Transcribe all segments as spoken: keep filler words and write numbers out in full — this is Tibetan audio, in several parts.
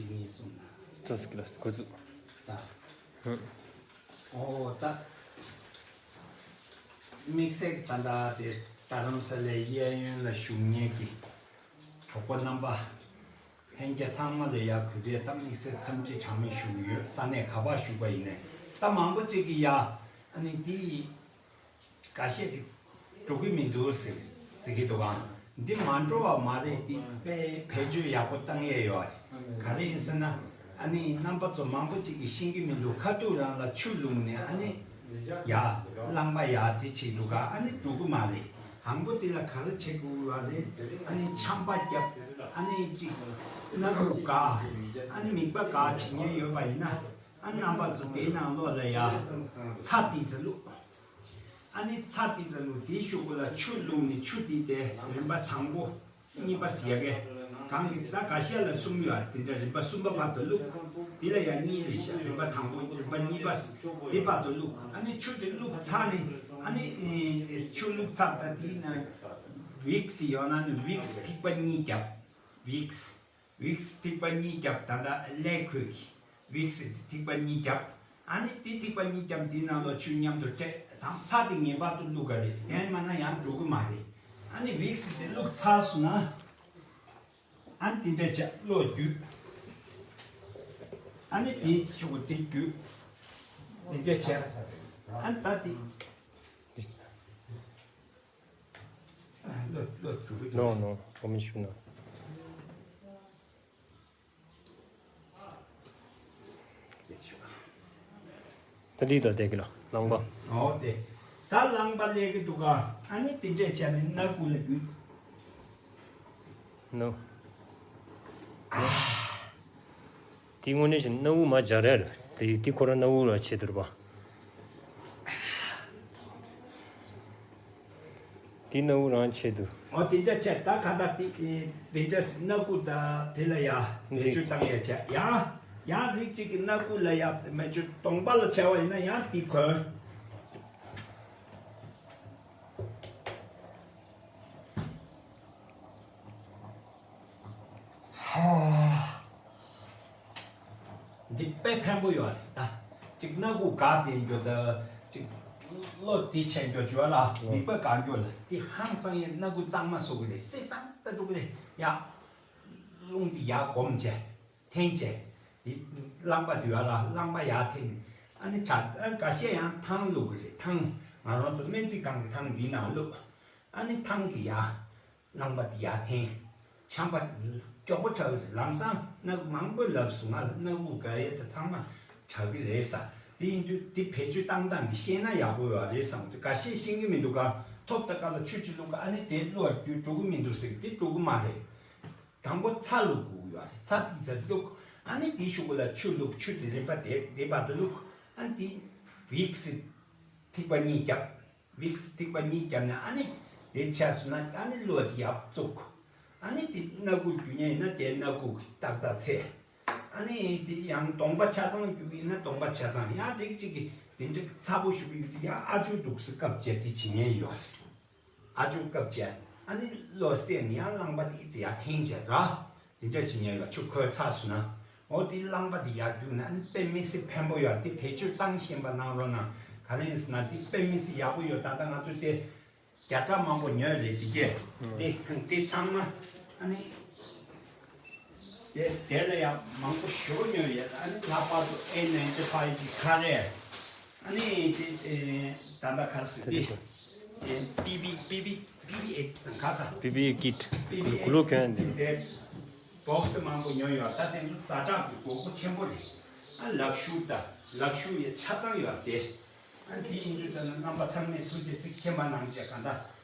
གཉིས་གསུངས་ན། ཙོ་སི་ཀི་ལ་འགོ་འཛུགས། ད། ཧུམ། ཨོ་ད། དམིགས་བསལ་ད་ལྟ་དེ་རྡ་རམ་ས་ལའི་གཡས་གཡོན་ལ་བཞུགས་མཁན་གྱི་གྲོགས་པོ་རྣམ་པ། ལྷན་རྒྱས་ཚང་མ་ལ་ཡ་གུས་པས་ད་དམིགས་བསལ་འཚམས་འདྲི་གྲངས་མེད་ཞུ་གི་ཡོད། ས་གནས་ག་པར་བཞུགས་པ་ཡིན་ནའི་ད་མང་པོ་ཅིག་གིས་ཡ་ཨ་ནི་འདི་ཡི། འགའ་ཤས་ཀྱིས་འགྲོ་གི་མི་འདུག་ཟེར་ཟེར་གྱི་འདུག་ག་འདི་མ་འགྲོ་བ་མ་རེད། འདི་དཔེ་བེད་སྤྱོད་ཡག་པོ་བཏང་ཡས་ཡོད་རེད། ག་རེ་ཡིན་ཟེར་ན་ཨ་ནི་རྣམ་པ་ཚོ་མང་པོ་ཅིག་གིས་ཤེས་ཀྱི་མི་འདུག་ཁ་ཐུག་རང་ལ་ཆུ་བླུགས་ནས་ཨ་ནི་ཡ་རླངས་པ་ཡ་དེ་བྱེད་འདུག་ག་ཨ་ནི་འགྲོ་གི་མ་རེད། དང་པོ་དེ་ལ་ག་རེ་བྱེད་དགོས་ཡོད་རེད། ཨ་ནི་ཆམ་པ་བརྒྱབ། ཨ་ནི་ཅིག་སྣ་ཁུག་འགག་ཨ་ནི་མིད་པ་འགག་བྱེད་མཁན་ཡོད་པ་ཡིན་ན། ཨ་རྣམ་པ་ཚོ་དེའི་ནང་ལོགས་ལ་ཡ། ཚྭ་ཏི་ཙམ་བླུགས། ཨ་ནི་ཚྭ་ཏི་ཙམ་བླུགས་དེའི་གཞུག་གུ་ལ་ཆུ་བླུགས་ནས་ཆུ་དེ་དེ་རིམ་པ་དང་པོ། གཉིས་པ་ཟེར་ཡ་གི། གང་གི་ད་འགའ་ཤས་ལ་གསུམ་ཡོད་ཨ་དེ་འདྲ་རིམ་པ་གསུམ་པ་བར་དུ་བླུགས། དེ་ལ་ཡ་གཉིས་རེད་ཤག་རིམ་པ་དང་པོ་རིམ་པ་གཉིས་པ། དེ་བར་དུ་བླུགས། ཨ་ནི་ཆུ་དེ་བླུགས་ཚར་ནས་ཨ་ནི་ཆུ་བླུགས་ཚར་ད་དེའི་ནང་བིག་སི་ཡོད་ན་ནི་བིག་སི་ཐིགས་པ་གཉིས་བརྒྱབ། བིག་སི། བིག་སི་ཐིགས་པ་གཉིས་བརྒྱབ། ད་ལྟ་ཀླད་ཁོས་ཀྱི་བིག་སི་ཐིགས་པ་གཉིས་བརྒྱབ། ཨ་ནི་དེ་ཐིགས་པ་གཉིས་བརྒྱབ་དེའི་ནང་ལོགས་ཆུ་མཉམ་དུ་སྤྲད་དང་ཚྭ་དེ་ངེས་པར་དུ་བླུགས་དགོས་རེད། དེ་མ་ན་ཡང་འགྲོ་གི་མ་རེད། ཨ་ནི་བིག་སི་དེ་བླུགས་ཚར་སོང་ན། ཨ་ནི་དེ་འདྲ་བྱས་གློག་བརྒྱུད། ཨ་ནི་དེའི་ཆུ་བོ་དེ་བརྒྱུད། དེ་འདྲ་བྱས། ཨ་ནི་ད་དེ། ནོ་ནོ། ཨོ་མི་ཤུ་ན། ད་འདི་དང་དེ་གི་ལ་རླངས་པ། ཨོ་དེ། ད་རླངས་པ་སླེབས་ཀྱི་འདུག་ག་ཨ་ནི་དེ་འདྲས་བྱས་ནས་སྣ་ཁུག་ལ་བརྒྱུད། ནོ། དེ་དངོས་གནས་བྱས་ན་སྣ་བུག་མ་སྦྱར་ཡ་རེད། དེ་དེ་ཁོ་རང་སྣ་བུག་རང་ཆེད་དུ་རེད་པ། དེ་སྣ་བུག་རང་ཆེད་དུ། ཨོ་དེ་འདྲ་བྱས་ད་ག་ད་དེ་དེ་འདྲ་སྣ་ཁུག་ད་དེ་ལ་ཡ་བེད་སྤྱོད་བཏང་ཡ་བྱས་ཡང་ཡང་རིགས་གཅིག་གི་སྣ་ཁུག་ལ་ཡ་མེ་ཆུ་གདོང་པ་ལ་བྱས་པ་ཡིན་ན་ཡང་དེ་གོན། འདི་དཔེ་ཕན་པོ་ཡོད་རེད་ད། གཅིག་སྣ་ཁུག་འགག་བསྡད་རྒྱུ་ད། གཅིག་བློ་དེ་ཆད་རྒྱུ་བྱོས་ལ་མིད་པ་འགག་རྒྱུ་ལ་དེ་ཧང་སང་ཡས་སྣ་ཁུག་གཙང་མ་བཟོ་གི་རེད། སེ་སང་ད་འགྲོ་གི་རེད་ཡ། རླུང་དེ་ཡར་སྒོམ་བྱས། འཐེན་བྱས། དེ་རླངས་པ་དེ་ཡར་ལ་རླངས་པ་ཡར་འཐེན་ནས་ཨ་ནི་ཆ་ཨ་འགའ་ཤས་ཡང་ཐང་བླུགས་གི་རེད། ཐང་ང་རང་ཚོ་སྨན་རྩིས་ཁང་གི་ཐང་འདི་ནང་བླུགས། ཨ་ནི་ཐང་གི་ཡར་རླངས་པ་དེ་ཡར་འཐེན། ཆམ་པ་མགྱོགས་པོ་ཆགས་ཀྱི་རེད། ལམ་སང་སྣ་མང་པོ་ལབ་སོང་ང་ལ་སྣ་ཁུག་འགག་ཡས་དེ་ཚང་མ་དྲག་གི་རེད་ས། དེ་ཡིན་དུས་དེ་བེད་སྤྱོད་བཏང་སྟངས་དེ་ཤེས་ན་ཡག་པོ་ཡོད་རེད་བསམ་དུས་འགའ་ཤས་ཤེས་ཀྱི་མི་འདུག་ག་ཐོབ་ད་ག་ལ་ཆུ་ཆུ་བླུགས་ག་ཨ་ནི་དེ་བླུགས་རྒྱུ་འགྲོ་གི་མི་འདུག་ཟེར་གི་དེ་འགྲོ་གི་མ་རེད། དང་པོ་ཚྭ་བླུགས་དགོས་ཡོད་རེད། ཚྭ་དེ་ཚ་བླུགས། ཨ་ནི་དེའི་གཞུག་གུ་ལ་ཆུ་བླུགས། ཆུ་དེ་རིམ་པ་དེ་དེ་བར་དུ་བླུགས། ཨ་ནི་དེ་བིག་སི་ཐིགས་པ་གཉིས་བརྒྱབ། བིག་སི་ཐིགས་པ་གཉིས་བརྒྱབ་ནས་ཨ་ནི་དེ་ཆགས་སོང་ན་ཨ་ནི་གློག་དེ་ཡར་བཙུགས། ཨ་ནི་དེ་སྣ་ཁུག་རྒྱུ་ཉེན་ཡིན་ན་དེ་སྣ་ཁུག་ཏག་ཏག་ཚད། ཨ་ནི་དེ་ཡང་གདོང་པ་ཆ་ཚང་རྒྱུ་ཡིན་ན་གདོང་པ་ཆ་ཚང་ཡང་རིགས་གཅིག་གི་དེ་འདྲ་ཚ་པོ་ཞུ་གི་ཡོད་དེ་ཡང་ཨ་ཅུ་འདུག་སེ་སྐབས་བྱས་དེ་བྱེད་ཉེན་ཡོད། ཨ་ཅོ་སྐབས་བྱས། ཨ་ནི་བློ་གསལ་ནི་ཡང་རླངས་པ་དེ་ཙི་ཡར་འཐེན་བྱས་ར། དེ་འདྲ་བྱེད་ཉན་ཡོད་ཆུ་ཁོལ་ཚར་སོང་ན། འོ་དེ་རླངས་པ་དེ་ཡར་རྒྱུག་ན་ཨ་ནི་དཔེ་མི་སྲིད་ཕན་པོ་ཡོད་དེ་བེད་སྤྱོད་བཏང་ཤེས་པ་གནང་རོགས་གནང་། ག་རེ་ཡིན་ཟེར་ན་དེ་དཔེ་མི་སྲིད་ཡག་པོ་ཡོད། ད་ལྟ་ང་ཚོ་དེ་བརྒྱ་ཕྲག་མང་པོ་ཉོས་རེད་དེ་གས། དེ་དེ་ཚང་མ་ཨ་ནི། དེ་དེ་ལ་ཡང་མང་པོ་ཞེ་པོ་ཉོས་ཡོད། ཨ་ནི་ལྷག་པར་དུ་ཨེ་ནའིན་ཊི་ཕའིབ་གི་ཁ་རས། ཨ་ནི་དེ་ཨེ་ད་ལྟ་ག་རེ་ཟེར་དེ་ཨེ་པི་བི་པི་བི་པི་བི་ཨེ་ཟེར་ག་ས། པི་བི་ཨེ་ཀིཊ། པི་བི་ཨེ་གུ་ལུ་ཀན་དེ། དེ་བོག་སི་མང་པོ་ཉོས་ཡོད། ད་དེ་ཚོ་ཛ་དྲག་གི་དགོས་མཁོ་ཆེན་པོ་རེད། ཨ་ལག་ཤུབས་དང་ལག་ཤུབས་ཡ་ཆ་ཚང་ཡོད་དེ། ཨ་དེ་ཡིན་དུས་ཙམ་ན་རྣམ་པ་ཚང་མས་ཐུགས་རྗེ་གཟིགས། མཁྱེན་པ་གནང་བྱས་གང་ལྟར་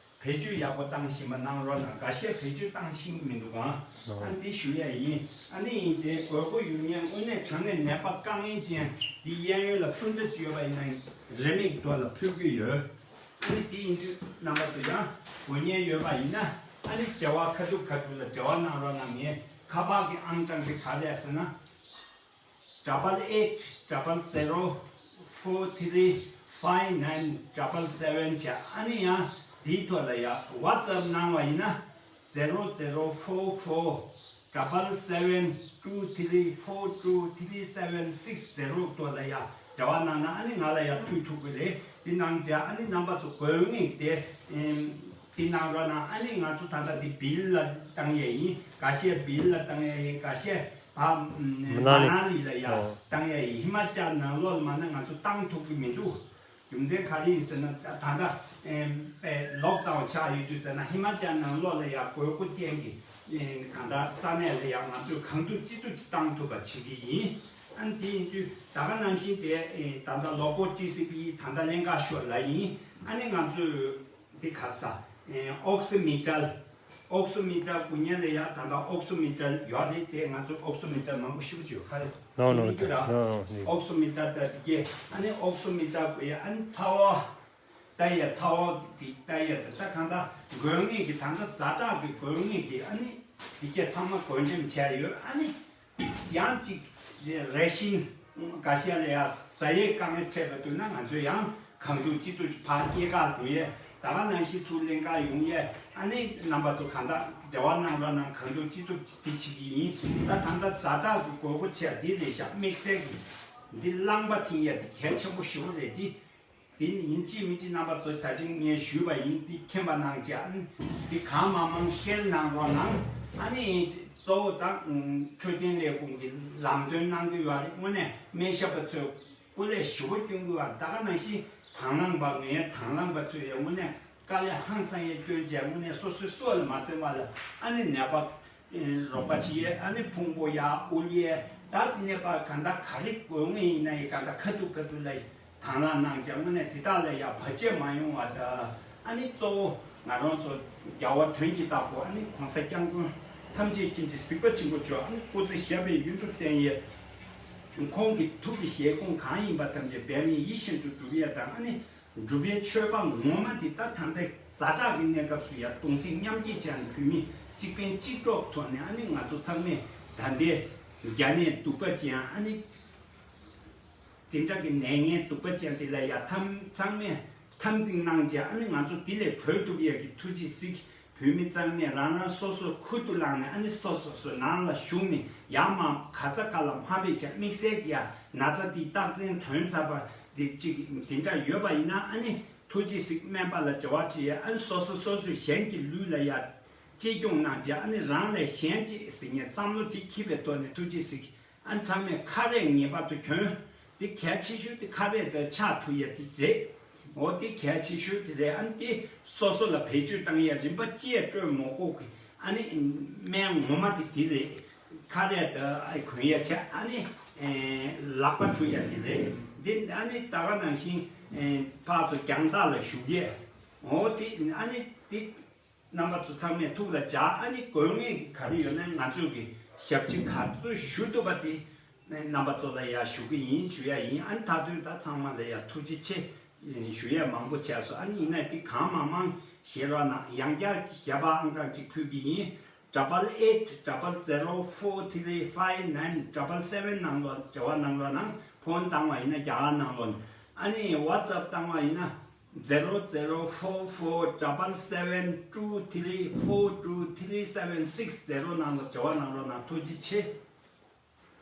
བེད་སྤྱོད་ཡག་པོ་བཏང་ཤེས་པ་གནང་རོགས་གནང་། འགའ་ཤས་བེད་སྤྱོད་བཏང་ཤེས་ཀྱི་མི་འདུག་གང་། ཨ་འདི་ཞུ་ཡ་ཡིན། ཨ་ནི་ཡིན་དེ་དགོས་མཁོ་ཡོད་མཁན་དངོས་གནས་དྲང་གནས་ནད་པ་དཀའ་ངལ་ཅན་འདི་གཡས་གཡོན་ལ་སུ་འདྲ་ཅིག་ཡོད་པ་ཡིན་ན་རེ་མིག་ཐོག་ལ་ཕུལ་གྱི་ཡོད། ཨ་ནི་དེ་ཡིན་དུས་རྣམ་པ་ཚོ་ཡང་དགོས་མཁན་ཡོད་པ་ཡིན་ན་ཨ་ནི་འབྲེལ་བ་ཁ་ཐུག་ཁ་ཐུག་ལ་འབྲེལ་བ་གནང་རོགས་གནང་། ངས་ཁ་པར་གྱི་ཨང་གྲངས་འདི་ག་རེ་ཟེར་ན། double eight double zero four three five nine double seven བྱས། ཨ་ནི་ཡང་དེའི་ཐོག་ལ་ཡང་ཝ་ཙབ་གནང་བ་ཡིན་ན་zero zero four four double seven two three four two three seven six zero ཐོག་ལ་ཡ་འབྲེལ་བ་གནང་ན་ཨ་ནི་ང་ལ་ཡ་ཕུལ་ཐུབ་ཀྱི་རེད། དེ་གནང་བྱས་ཨ་ནི་རྣམ་པ་ཚོ་དགོས་ངེས་དེ་དེ་གནང་རོགས་གནང་། ཨ་ནི་ང་ཚོ་ད་ལྟ་དེ་བིལ་ལ་བཏང་ཡས་ཡིན། འགའ་ཤས་བིལ་ལ་བཏང་ཡས་ཡིན། འགའ་ཤས་ཨ་མ་ན་ལི་ལ་ཡ་བཏང་ཡས་ཡིན། ཧི་མ་ཅལ་ནང་ལོགས་ལ་མ་ན་ང་ཚོ་བཏང་ཐུབ་ཀྱི་མི་འདུག་རྒྱུ་མཚན་ག་རེ་ཡིན་ཟེར་ན། ད་ད་ལྟ་ཨེམ་པའི་ལོག་ཌའོན་ཆགས་ཡོད་དུས་ཙ་ན་ཧི་མ་ཅལ་ནང་ལོགས་ལ་ཡ་དགོས་མཁོ་ཅན་གྱི་ཨེམ་གང་ལྟར་ས་གནས་ལ་ཡ་ང་ཚོས་གང་ཐུབ་ཅི་ཐུབ་ཅིག་བཏང་ཐུབ་པ་བྱེད་ཀྱི་ཡིན། ཨ་ནི་དེ་ཡིན་དུས་ད་ག་ནང་བཞིན་དེ་ཨེ་ད་ལྟ་ལོ་ཀལ་ཊི་སི་པི་ད་ལྟ་ལྷན་ཁག་ཤོག་ལ་ཡིན། ཨ་ནི་ང་ཚོས་དེ་ག་ས་ཨེ་ཨོག་སི་མི་ཊར། ཨོག་སི་མི་ཊར་དགོས་མཁན་ལ་ཡ་ད་ལྟ་ཨོག་སི་མི་ཊར་ཡོད་རེད་དེ། ང་ཚོ་ཨོག་སི་མི་ཊར་མང་པོ་ཞེ་པོ་ཅིག་ཡོད་ཁ་རེད། No, no, མི་འདུག་ར། No, no, no. ཨོག་སི་མི་ཊར་ད་དེ་གས་ཨ་ནི་ཨོག་སི་མི་ཊར་དགོས་ཡ། ཨ་ནི་ཚ་བ་ལྟ་ཡ། ཚ་བ་དེ་ལྟ་ཡ་དེ་ད་གང་ལྟར་དགོས་ངེས་ཀྱི་ད་ལྟ་ཛ་དྲག་གི་དགོས་ངེས་ཀྱི་ཨ་ནི་དེ་གས་ཚང་མ་བགོ་འགྲེམས་བྱས་ཡོད། ཨ་ནི་ཡང་ཅིག་རེ་ཤིན་འགའ་ཤས་ལ་ཡང་ཟ་ཡས་དཀའ་ངལ་འཕྲད་པ་འདུག་ན་ང་ཚོས་ཡང་གང་ཐུབ་ཅི་ཐུབ་ཕར་སྐྱེལ་གར་འགྲོ་ཡས། ད་ག་ནང་བཞིན་ཚུར་ལེན་གར་ཡོང་ཡས། ཨ་ནི་རྣམ་པ་ཚོ་གང་ལྟར་འབྲེལ་བ་གནང་རོགས་གནང་། གང་ཐུབ་ཅི་ཐུབ་འདི་བྱེད་ཀྱི་ཡིན། ད་ད་ལྟ་ཛ་དྲག་གི་དགོས་མཁོ་ཆེ་འདི་རེད་ཤག་དམིགས་བསལ་གྱི་འདི་རླངས་པ་འཐེན་ཡས་འདི་གལ་ཆེན་པོ་ཞེ་པོ་རེད། འདི་འདི་ནི་ཡིན་གཅིག་མིན་གཅིག་རྣམ་པ་ཚོ་ད་ཅིང་ངས་ཞུས་པ་ཡིན། འདི་མཁྱེན་པ་གནང་བྱས། ཨ་ནི་འདི་གང་མང་མང་ཤེར་གནང་རོགས་གནང་། ཨ་ནི་གཙོ་བོ་ད་འཕྲོད་བསྟེན་ལས་ཁུངས་ཀྱི་ལམ་སྟོན་གནང་གི་ཡོད་རེད། དངོས་གནས་སྨན་ཞབས་པ་ཚོས་སྐུ་ལས་ཞེ་པོ་སྐྱོན་གྱི་ཡོད་རེད། ད་ག་ནང་བཞིན་དང་བླངས་པ་ངའི་དང་བླངས་པ་ཚོས་ཡང་དངོས་གནས་དཀའ་ལས་ཧང་སང་ཡས་སྐྱོན་བྱས། དངོས་གནས་སོ་སོའི་སྲོག་ལ་མ་བརྩི་བ་ལ་ཨ་ནི་ནད་པ་རོགས་པ་བྱེད་ཡས། ཨ་ནི་ཕུང་པོ་ཡར་དབུལ་ཡས། ད་དེ་ནས་ཕར་གང་ལྟར་ག་རེ་དགོས་ངེས་ཡིན་ན་ཡང་གང་ལྟར་ཁ་ཐུག་ཁ་ཐུག་ལ་དང་བླངས་གནང་བྱས། དངོས་གནས་དེ་དག་ལ་ཡང་བར་ཆད་མ་ཡོང་བ་དང་། ཨ་ནི་གཙོ་བོ་ང་རང་ཚོ་རྒྱལ་བ་དོན་གྱི་བདག་པོ་ཨ་ནི་གོང་ས་སྐྱབས་མགོན་ཐམས་ཅད་མཁྱེན་ཅིང་གཟིགས་པ་ཆེན་པོ་མཆོག་ཨ་ནི་སྐུ་ཚེ་ཞབས་པད་ཡུན་དུ་བརྟན་ཡས། ཁོང་གི་ཐུགས་ཀྱི་བཞེད་དགོངས་གང་ཡིན་པ་ཐམས་ཅད་འབད་མེད་ཡིད་བཞིན་དུ་འགྲུབ་ཡས་དང་། ཨ་ནི་སྒྲུབ་པའི་མཆོད་པ་ངོ་མ་འདི་ད་ད་ལྟའི་ཛ་དྲག་གི་གནས་སྐབས་སུ་ཡང་གདུང་སེམས་མཉམ་སྐྱེད་ཅན། བོད་མི་གཅིག་ཕན་གཅིག་གྲོགས་ཐོག་ནས་ཨ་ནི་ང་ཚོ་ཚང་མས་ད་ལྟའི་རྒྱ་ནད་གདུག་པ་ཅན་ཨ་ནི་དེ་འདྲ་གི་ནད་ངན་གདུག་པ་ཅན་དེ་ལ་ཡང་ཐམ་ཚང་མས་འཐབ་འཛིང་གནང་བྱས། ཨ་ནི་ང་ཚོ་འདི་ལས་གྲོལ་ཐུབ་ཡས་ཀྱི་ཐུགས་རྗེ་གཟིགས། བོད་མི་ཚང་མས་རང་རང་སོ་སོ་ཁུར་དུ་བླངས་ནས་ཨ་ནི་སོ་སོ་སོ་ནང་ལ་བཞུགས་ནས་ཡར་མར་ག་ས་ག་ལ་མ་ཕེབས་བྱས། དམིགས་བསལ་གྱི་ཡ་ན་ཚ་འདི་རྟགས་མཚན་ཐོན་ཚར་བ་འདི་གཅིག་དེ་འདྲ་ཡོད་པ་ཡིན་ན་ཨ་ནི་ཐུགས་རྗེ་གཟིགས་སྨན་པ་ལ་འབྲེལ་བ་བྱེད་ཡས། ཨ་ནི་སོ་སོ་སོ་སོས་གཞན་གྱི་ལུས་ལ་ཡ་གཅེས་སྐྱོང་གནང་བྱས། ཨ་ནི་རང་ལས་གཞན་གཅེས་ཟེར་མཁན་བསམ་བློ་དེ་འཁྱེར་བའི་ཐོག་ནས་ཐུགས་རྗེ་གཟིགས། ཨ་ཚང་མས་ཁ་རས་ངེས་པར་དུ་གྱོན། འདི་གལ་ཆེ་ཤོས་དེ་ཁ་རས་དང་ཕྱག་བཀྲུ་ཡ་དེ་རེད། འོ་དེ་གལ་ཆེ་ཤོས་དེ་རེད། ཨ་ནི་དེ་སོ་སོ་ལ་བེད་སྤྱོད་བཏང་ཡ་རིན་པ་ཅི་ཡང་སྤྲོད་མ་དགོས་གི། ཨ་ནི་སྨན་ངོ་མ་དེ་དེ་རེད། ཁ་རས་དང་ཨ་གོན་ཡ་བྱས། ཨ་ནི་ལག་པ་བཀྲུ་ཡ་དེ་རེད། འདི་ཨ་ནི་ད་ག་ནང་བཞིན་ཕར་ཚུར་རྒྱང་ཐག་ལ་བཞུགས་ཡས། འོ་དེ་ཨ་ནི་དེ། རྣམ་པ་ཚོ་ཚང་མས་ཐུགས་ལ་འཇགས། ཨ་ནི་དགོས་ངེས་ཀྱི་ག་རེ་ཡོད་ན་ང་ཚོས་ཀྱི་ཞབས་ཕྱི་ག་ཚོད་ཞུ་ཐུབ་པ་དེ་རྣམ་པ་ཚོ་ལ་ཡ་ཞུ་གི་ཡིན། ཞུ་ཡ་ཡིན། ཨ་ནི་མཐའ་དོན་ད་ཚང་མ་ལ་ཡ་ཐུགས་རྗེ་ཆེ་ཞུ་ཡ་མང་པོ་བྱས་སོང་། ཨ་ནི་ཡིན་ན་དེ་གང་མང་མང་བཤད་རོགས་གནང་། ཡང་བསྐྱར་ཞལ་པར་ཨང་གྲངས་གཅིག་ཕུལ་གི་ཡིན། double eight double zero four three five nine double seven ནང་ལོགས་འབྲེལ་བ་གནང་རོགས་གནང་། ཕོན་བཏང་བ་ཡིན་ན་རྒྱ་གར་ནང་ལོགས། ཨ་ནི་ཝ་ཊི་སེབ་བཏང་བ་ཡིན་ན། zero zero four four double seven two three four two three seven six zero ནང་ལ་འབྲེལ་བ་གནང་རོགས་གནང་། ཐུགས་རྗེ་ཆེ།